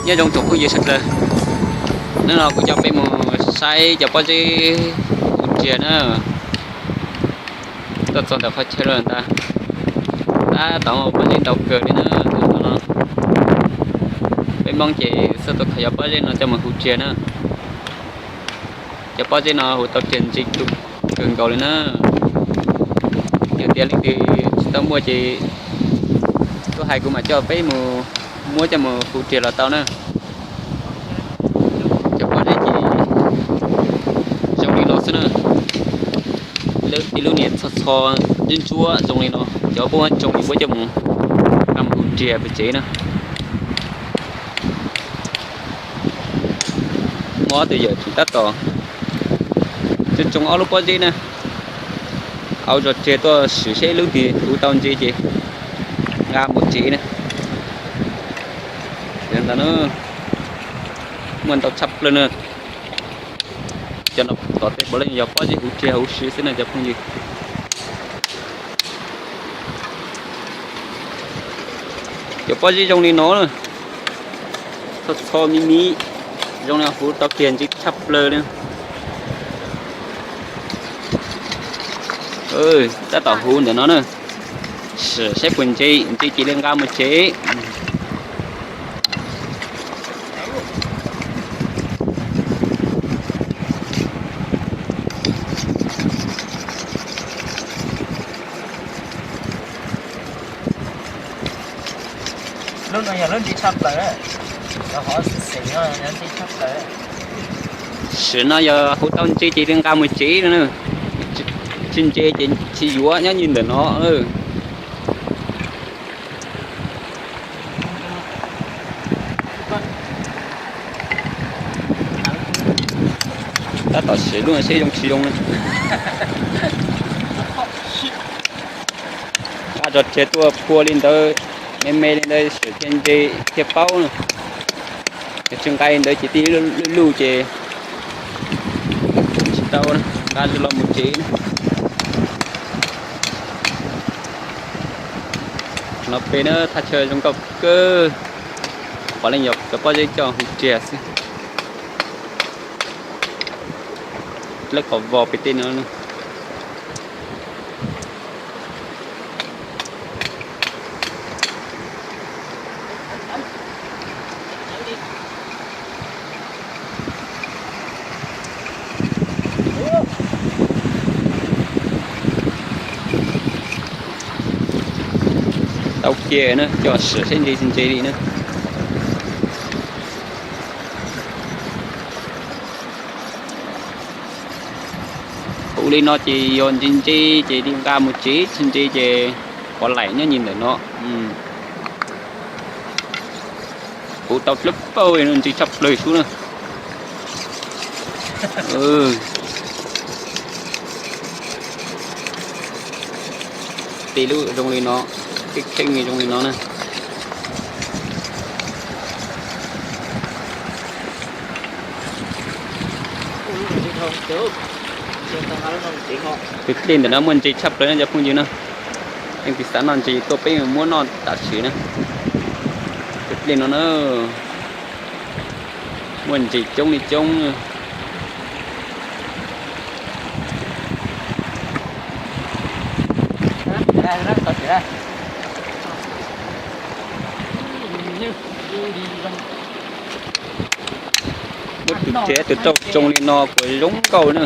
Nyob zoo tsoom phooj ywg sawv daws, hnub no kuv coj peb mus saib cov pob zeb huv riag na. Tuaj txog ntawm qhov chaw lawm ntag, tab tom pob zeb ntau kawg li na. Tus no peb Hmoob ces txawj tuaj khaws cov pob zeb no coj mus huv riag na. Cov pob zeb no huv tau riag ntse kawg nkaus li na. Yog tias leej twg tsis tau muaj ces tuaj hais kuv mam coj peb mus muab coj mus huv riag los tau na. Cov pob zeb ces zoo li no xwb na. Ib lub niag txho txho ntsuab ntsuab zoo li no, cov pob zeb zoo li puab coj mus, coj mus huv riag pem tsev na. Muaj ob tug yawm tseem tab tom tsoo tsoo ob lub pob zeb na. Au zog tseg tuaj sim seb lub twg huv tau ntse ces nqa mus tsev na. Ntawd muaj ntau tshaj plaws na. Cov no tom tej puav leej yog pob zeb huv riag huv si xwb na cov phooj ywg. Cov pob zeb zoo li no, txho txho mi mi, zoo li huv tau riag ntse tshaj plaws li. Tab tom huv ntawm no na. Sim seb puas ntse, ntse ces li nqa mus tsev. Lub no yog lub ntse tshaj plaws, hov xim xim no yog ntse tshaj plaws. Sim no yog huv tau ntse ces li nqa mus tsev no na. Tsis ntse ces tsis yuav nyob nyi ntawm no. Tab tom sim lub no seb zoo tsis zoo na. Nqa zog tseg tuaj phua li ntawd, me me li ntawd sim thiaj ntse thiaj paub na. Yog tsis nqa li ntawd ces tij luj luj ces tsis tau, nqa los mus tsev na. No pem na thaj chaw zoo nkauj kawg, puav leej yog cov pob zeb coj hu riag xwb. Lawv qhov vos pem tej no. Tau kiag na, coj sim seb ntse tsis ntse li na. Huv li no ces yog ntse ntse ces li nqa mus tsev, tsis ntse ces pov laim nyob nyi ntawm no. Huv tau dlawb paug, ntse tshaj plaws sub na. Tej lub zoo li no, kheej kheej zoo li no na. Tus dlej ntawm no muaj ntse tshaj plaws no cov phooj ywg na. Leej twg xav noj ntses tuaj peb muab noj tam sim na. Tus dlej no na, muaj ntses coob li coob. Muab tus tsev tus rauj tsoo li no kuj zoo nkauj na.